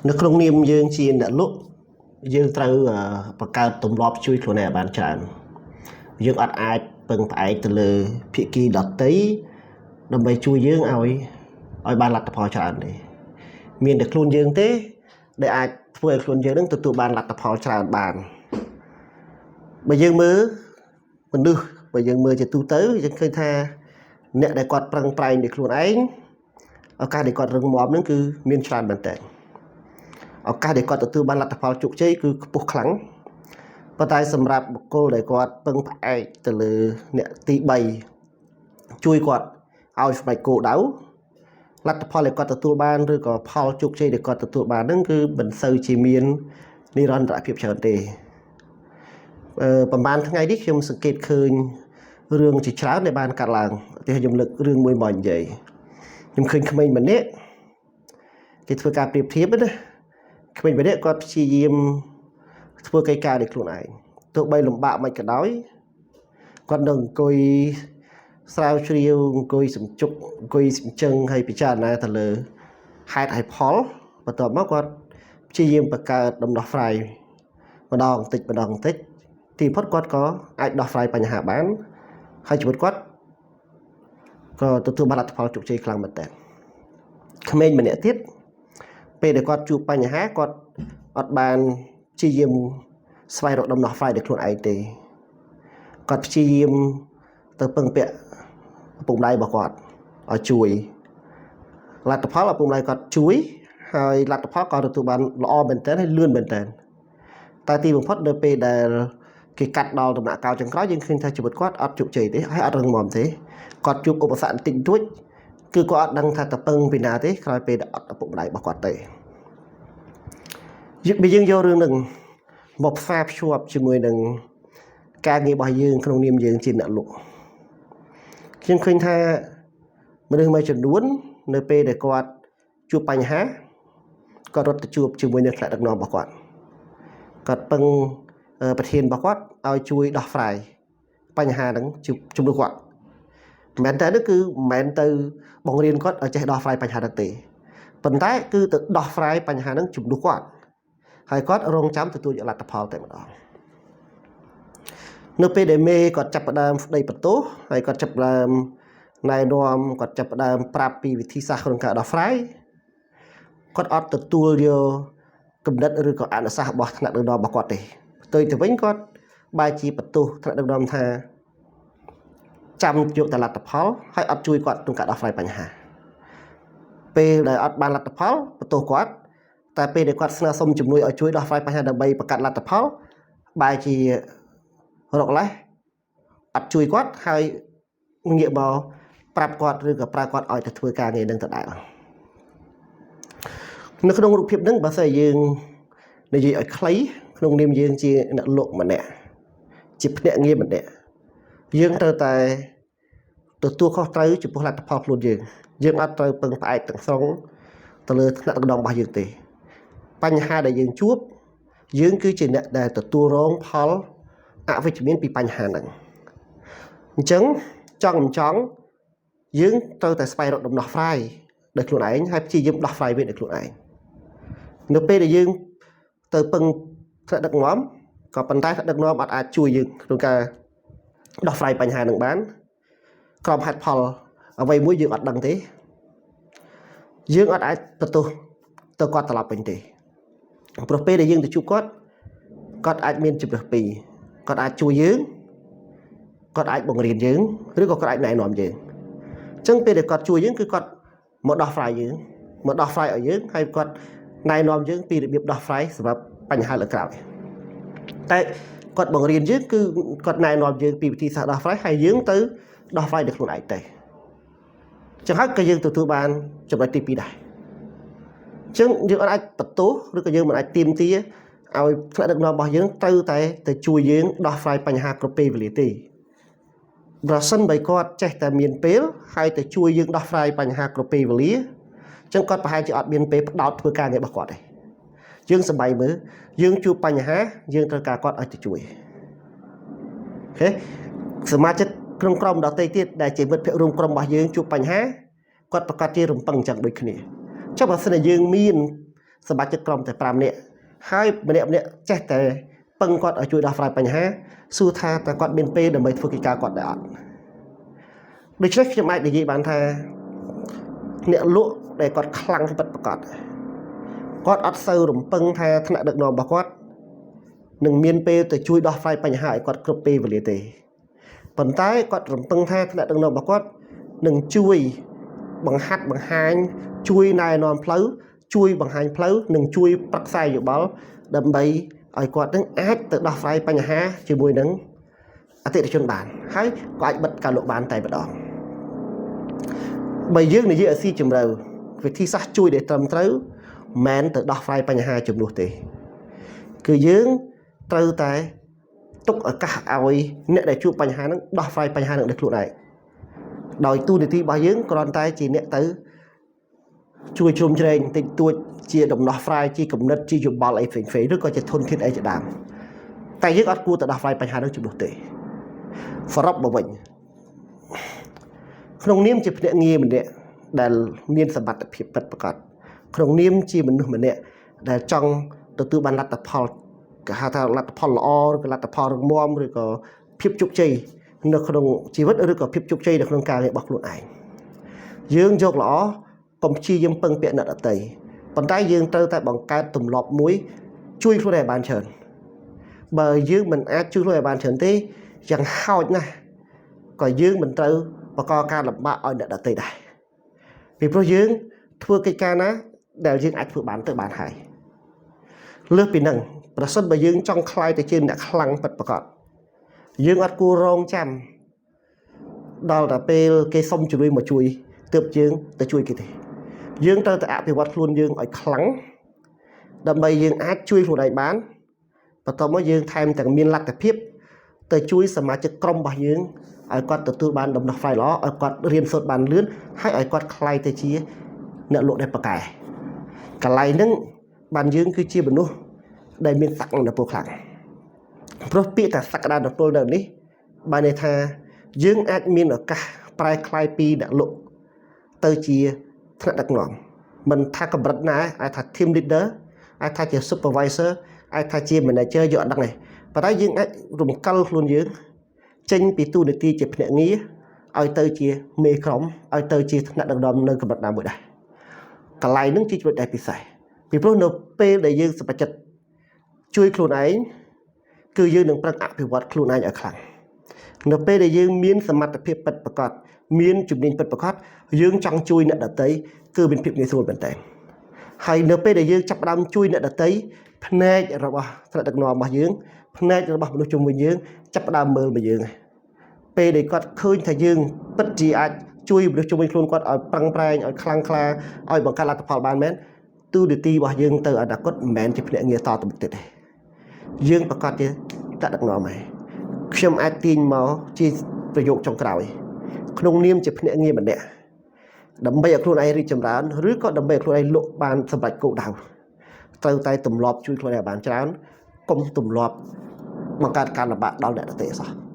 នៅក្នុងនាមយើងជាអ្នកលក់យើងត្រូវបង្កើតទម្លាប់ជួយខ្លួនឯងឲ្យបានច្រើនយើងអត់អាចពឹងផ្អែកទៅលើភាគីដទៃដើម្បីជួយយើងឲ្យបានលទ្ធផលច្រើនទេមានតែខ្លួនយើងទេដែលអាចធ្វើឲ្យខ្លួនយើងនឹងទទួលបានលទ្ធផលច្រើនបានបើយើងមើលមនុស្សបើយើងមើលជាទូទៅយើងឃើញថាអ្នកដែលគាត់ប្រឹងប្រែងដោយខ្លួនឯងឱកាសដែលគាត់រឹងមាំនឹងគឺមានច្រើនមែនតើឱកាសដែលគាត់ទទួលបានលទ្ធផលជោគជ័យគឺខ្ពស់ខ្លាំងប៉ុន្តែសម្រាប់បុគ្គលដែលគាត់ពឹងផ្អែកទៅលើអ្នកទី3ជួយគាត់ឲ្យសម្រេចគោលដៅលទ្ធផលដែលគាត់ទទួលបានឬក៏ផលជោគជ័យដែលគាត់ទទួលបានហ្នឹងគឺមិនសូវជាមាននិរន្តរភាពច្រើនទេអឺប្រហែលថ្ងៃនេះខ្ញុំសង្កេតឃើញរឿងជាច្រើនដែលបានកាត់ឡើងឧទាហរណ៍ខ្ញុំលើករឿងមួយមកនិយាយខ្ញុំឃើញក្មេងម្នាក់គេធ្វើការប្រៀបធៀបណាក្មេងម្នាក់គាត់ព្យាយាមធ្វើកិច្ចការដោយខ្លួនឯងទោះបីលំបាកមិនក៏ដោយគាត់នៅអង្គុយស្រាវជ្រាវអង្គុយសំជុកអង្គុយសំជឹងហើយពិចារណាទៅលើហេតុហើយផលបន្ទាប់មកគាត់ព្យាយាមបង្កើតដំណោះស្រាយម្ដងបន្តិចម្ដងបន្តិចទីបំផុតគាត់ក៏អាចដោះស្រាយបញ្ហាបានហើយជីវិតគាត់ក៏ទទួលបានលទ្ធផលជោគជ័យខ្លាំងមែនទែនក្មេងម្នាក់ទៀតពេលដែលគាត់ជួបបញ្ហាគាត់អត់បានព្យាយាមស្វែងរកដំណោះស្រាយដោយខ្លួនឯងទេគាត់ព្យាយាមទៅពឹងពាក់ឪពុកម្ដាយរបស់គាត់ឲ្យជួយលទ្ធផលឪពុកម្ដាយគាត់ជួយហើយលទ្ធផលក៏ទទួលបានល្អមែនទែនហើយលឿនមែនទែនតែទីបំផុតនៅពេលដែលគេកាត់ដល់ដំណាក់កាលចុងក្រោយយើងឃើញថាជីវិតគាត់អត់ជោគជ័យទេហើយអត់រឹងមាំទេគាត់ជួបឧបសគ្គបន្តិចបន្តួចគឺគាត់អត់ដឹងថាតពឹងពីណាទេក្រោយពេលដែលអត់ឪពុកម្ដាយរបស់គាត់ទេយើងបើយើងយករឿងហ្នឹងមកផ្សារភ្ជាប់ជាមួយនឹងការងាររបស់យើងក្នុងនាមយើងជាអ្នកលក់ខ្ញុំឃើញថាមនុស្សមួយចំនួននៅពេលដែលគាត់ជួបបញ្ហាគាត់រត់ទៅជួបជាមួយនឹងថ្នាក់ដឹកនាំរបស់គាត់គាត់ពឹងប្រធានរបស់គាត់ឲ្យជួយដោះស្រាយបញ្ហាហ្នឹងជំនួសគាត់មិនមែនតែនោះគឺមិនមែនទៅបង្រៀនគាត់ឲ្យចេះដោះស្រាយបញ្ហាហ្នឹងទេប៉ុន្តែគឺទៅដោះស្រាយបញ្ហាហ្នឹងជំនួសគាត់ហើយគាត់រងចាំទទួលយកលទ្ធផលតែម្ដងនៅពេលដែលមេគាត់ចាប់ផ្ដើមស្ដីបន្ទោសហើយគាត់ចាប់ផ្ដើមណែនាំគាត់ចាប់ផ្ដើមប្រាប់ពីវិធីសាស្ត្រក្នុងការដោះស្រាយគាត់អត់ទទួលយកគំនិតឬក៏អនុសាសន៍របស់ថ្នាក់ដឹកនាំរបស់គាត់ទេផ្ទុយទៅវិញគាត់បែរជាបន្ទោសថ្នាក់ដឹកនាំថាចាំយកតែលទ្ធផលហើយអត់ជួយគាត់ក្នុងការដោះស្រាយបញ្ហាពេលដែលអត់បានលទ្ធផលបន្ទោសគាត់តែពេលដែលគាត់ស្នើសុំជំនួយឲ្យជួយដោះស្រាយបញ្ហាដើម្បីបង្កើតលទ្ធផលបែរជារកលេសអត់ជួយគាត់ហើយងាកមកប្រាប់គាត់ឬក៏ប្រើគាត់ឲ្យទៅធ្វើការងារនឹងដដែលនៅក្នុងរូបភាពហ្នឹងបើសិនជាយើងនិយាយឲ្យខ្លីក្នុងនាមយើងជាអ្នកលក់ម្នាក់ជាភ្នាក់ងារម្នាក់យើងត្រូវតែទទួលខុសត្រូវចំពោះលទ្ធផលខ្លួនយើងយើងអត់ត្រូវពឹងផ្អែកទាំងស្រុងទៅលើថ្នាក់ដឹកនាំរបស់យើងទេបញ្ហាដែលយើងជួបយើងគឺជាអ្នកដែលទទួលរងផលអវិជ្ជមានពីបញ្ហាហ្នឹងអញ្ចឹងចង់មិនចង់យើងត្រូវតែស្វែងរកដំណោះស្រាយដោយខ្លួនឯងហើយព្យាយាមដោះស្រាយវាដោយខ្លួនឯងនៅពេលដែលយើងទៅពឹងថ្នាក់ដឹកនាំក៏ប៉ុន្តែថ្នាក់ដឹកនាំអត់អាចជួយយើងក្នុងការដោះស្រាយបញ្ហានឹងបានក្រោមហេតុផលអ្វីមួយយើងអត់ដឹងទេយើងអត់អាចបន្ទោសទៅគាត់ត្រឡប់វិញទេព្រោះពេលដែលយើងទៅជួបគាត់គាត់អាចមានជម្រើសពីរគាត់អាចជួយយើងគាត់អាចបង្រៀនយើងឬក៏គាត់អាចណែនាំយើងអញ្ចឹងពេលដែលគាត់ជួយយើងគឺគាត់មកដោះស្រាយយើងមកដោះស្រាយឲ្យយើងហើយគាត់ណែនាំយើងពីរបៀបដោះស្រាយសម្រាប់បញ្ហាលើក្រោយតែគាត់បង្រៀនយើងគឺគាត់ណែនាំយើងពីវិធីសាស្ត្រដោះស្រាយហើយយើងទៅដោះស្រាយដោយខ្លួនឯងទេអញ្ចឹងហើយក៏យើងទទួលបានចំណុចទី2ដែរអញ្ចឹងយើងអត់អាចបន្ទោសឬក៏យើងមិនអាចទាមទារឲ្យថ្នាក់ដឹកនាំរបស់យើងត្រូវតែទៅជួយយើងដោះស្រាយបញ្ហាគ្រប់ពេលវេលាទេប្រសិនបើគាត់ចេះតែមានពេលហើយទៅជួយយើងដោះស្រាយបញ្ហាគ្រប់ពេលវេលាអញ្ចឹងគាត់ប្រហែលជាអត់មានពេលផ្ដោតធ្វើការងាររបស់គាត់ទេយើងសប្បាយមើលយើងជួបបញ្ហាយើងត្រូវការគាត់ឲ្យទៅជួយ OK សមាជិកក្នុងក្រុមដទៃទៀតដែលជាមិត្តភក្តិរួមក្រុមរបស់យើងជួបបញ្ហាគាត់ប្រកាសជារំពឹងអញ្ចឹងដូចគ្នាចុះបើសិនជាយើងមាន សមាជិកក្រុមតែ5នាក់ហើយម្នាក់ម្នាក់ចេះតែពឹងគាត់ឲ្យជួយដោះស្រាយបញ្ហាសួរថាតើគាត់មានពេលដើម្បីធ្វើកិច្ចការគាត់ដែរអត់ដូច្នេះខ្ញុំអាចនិយាយបានថាអ្នកលក់ដែលគាត់ខ្លាំងពិតប្រាកដគាត់អត់សូវរំពឹងថាថ្នាក់ដឹកនាំរបស់គាត់នឹងមានពេលទៅជួយដោះស្រាយបញ្ហាឲ្យគាត់គ្រប់ពេលវេលាទេប៉ុន្តែគាត់រំពឹងថាថ្នាក់ដឹកនាំរបស់គាត់នឹងជួយបង្ហាត់បង្ហាញជួយណែនាំផ្លូវជួយបង្ហាញផ្លូវនិងជួយប្រឹក្សាយោបល់ដើម្បីឲ្យគាត់នឹងអាចទៅដោះស្រាយបញ្ហាជាមួយនឹងអតិថិជនបានហើយក៏អាចបិទការលក់បានតែម្ដងបើយើងនិយាយឲ្យស៊ីជម្រៅវិធីសាស្ត្រជួយដែលត្រឹមត្រូវមិនមែនទៅដោះស្រាយបញ្ហាជំនួសទេគឺយើងត្រូវតែទុកឱកាសឲ្យអ្នកដែលជួបបញ្ហាហ្នឹងដោះស្រាយបញ្ហាហ្នឹងដោយខ្លួនឯងដោយតួនាទីរបស់យើងគ្រាន់តែជាអ្នកទៅជួយជ្រោមជ្រែងតិចតួចជាដំណោះស្រាយជាគំនិតជាយោបល់អីផ្សេងៗឬក៏ជាធនធានអីជាដើមតែយើងអត់គួរទៅដោះស្រាយបញ្ហានោះជំនួសទេសរុបមកវិញក្នុងនាមជាភ្នាក់ងារម្នាក់ដែលមានសមត្ថភាពពិតប្រាកដក្នុងនាមជាមនុស្សម្នាក់ដែលចង់ទទួលបានលទ្ធផលគេហៅថាលទ្ធផលល្អឬក៏លទ្ធផលរឹងមាំឬក៏ភាពជោគជ័យនៅក្នុងជីវិតឬក៏ភាពជោគជ័យនៅក្នុងការងាររបស់ខ្លួនឯងយើងយកល្អកុំព្យាយាមពឹងពាក់អ្នកដទៃប៉ុន្តែយើងត្រូវតែបង្កើតទម្លាប់មួយជួយខ្លួនឯងឲ្យបានច្រើនបើយើងមិនអាចជួយខ្លួនឯងបានច្រើនទេយ៉ាងហោចណាស់ក៏យើងមិនត្រូវបង្កការលំបាកឲ្យអ្នកដទៃដែរពីព្រោះយើងធ្វើកិច្ចការណាដែលយើងអាចធ្វើបានទៅបានហើយលើសពីហ្នឹងប្រសិនបើយើងចង់ក្លាយទៅជាអ្នកខ្លាំងពិតប្រាកដយើងអត់គួររងចាំដល់តែពេលគេសុំជំនួយមកជួយទើបយើងទៅជួយគេទេយើងត្រូវតែអភិវឌ្ឍខ្លួនយើងឲ្យខ្លាំងដើម្បីយើងអាចជួយខ្លួនឯងបានបន្ទាប់មកយើងថែមទាំងមានលទ្ធភាពទៅជួយសមាជិកក្រុមរបស់យើងឲ្យគាត់ទទួលបានដំណោះស្រាយល្អឲ្យគាត់រៀនសូត្របានលឿនហើយឲ្យគាត់ក្លាយទៅជាអ្នកលក់ដែលពូកែកន្លែងហ្នឹងបានយើងគឺជាមនុស្សដែលមានសក្តានុពលខ្លាំងព្រោះពាក្យថាសក្តានុពលនៅនេះបានន័យថាយើងអាចមានឱកាសប្រែក្លាយពីអ្នកលក់ទៅជាថ្នាក់ដឹកនាំមិនថាកម្រិតណាអាចថា team leader អាចថាជា supervisor អាចថាជា manager យកអត់ដឹងទេប៉ុន្តែយើងអាចរំកិលខ្លួនយើងចេញពីតួនាទីជាភ្នាក់ងារឲ្យទៅជាមេក្រុមឲ្យទៅជាថ្នាក់ដឹកនាំនៅកម្រិតណាមួយដែរកន្លែងហ្នឹងជាចំណុចដែលពិសេសពីព្រោះនៅពេលដែលយើងសម្រេចចិត្តជួយខ្លួនឯងគឺយើងនឹងប្រឹងអភិវឌ្ឍខ្លួនឯងឲ្យខ្លាំងនៅពេលដែលយើងមានសមត្ថភាពពិតប្រាកដមានជំនាញពិតប្រាកដយើងចង់ជួយអ្នកដទៃគឺមានភាពងាយស្រួលមែនទែនហើយនៅពេលដែលយើងចាប់ផ្ដើមជួយអ្នកដទៃភ្នែករបស់ថ្នាក់ដឹកនាំរបស់យើងភ្នែករបស់មនុស្សជុំវិញយើងចាប់ផ្ដើមមើលមកយើងពេលដែលគាត់ឃើញថាយើងពិតជាអាចជួយមនុស្សជុំវិញខ្លួនគាត់ឲ្យប្រឹងប្រែងឲ្យខ្លាំងក្លាឲ្យបង្កើតលទ្ធផលបានមែនតួនាទីរបស់យើងទៅអនាគតមិនមែនជាភ្នាក់ងារតទៅមុខទៀតទេយើងប្រកាសជាថ្នាក់ដឹកនាំហើយខ្ញុំអាចទាញមកជាប្រយោគចុងក្រោយក្នុងនាមជាភ្នាក់ងារម្នាក់ដើម្បីឲ្យខ្លួនឯងរីកចម្រើនឬក៏ដើម្បីឲ្យខ្លួនឯងលក់បានសម្រេចគោលដៅត្រូវតែទម្លាប់ជួយខ្លួនឯងឲ្យបានច្រើនកុំទម្លាប់បង្កើតការលំបាកដល់អ្នកដទៃអសោះ។